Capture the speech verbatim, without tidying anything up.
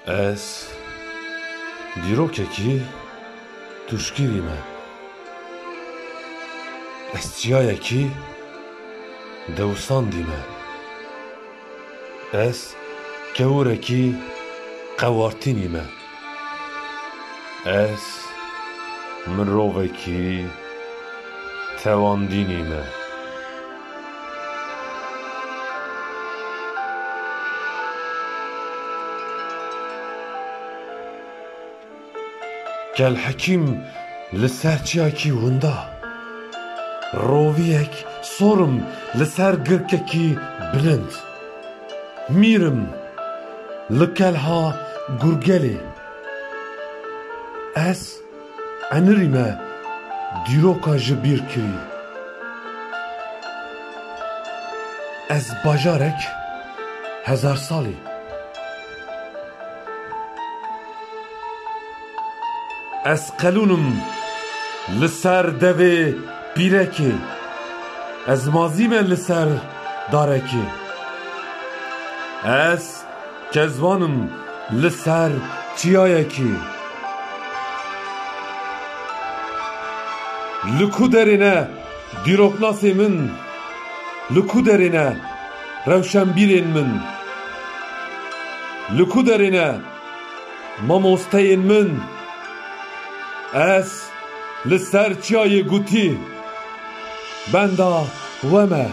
Ez dîrokekî tûşkîrî me. Ez çiyayekî dewisandî me. Ez kewirekî qewartînî me. Ez mirovekî tewandînî me. Kel Hekîm li ser çiyakî winda. Roviyek sorim li ser girkekî bilind. Mîrim li kelha gurgelê. Ez enirî me dîroka ji bîr kirî. Ez bajarek hezar salî. Ez qelûnim li ser devê pîrekê. Ez mazî me li ser darekê. Ez kezwanim li ser çiyayekê. Li ku derê ne dîroknasê min? Li ku derê ne rewşenbîrên min? Li ku derê ne mamosteyên min? Ez li ser çiyayê gotî, benda we me.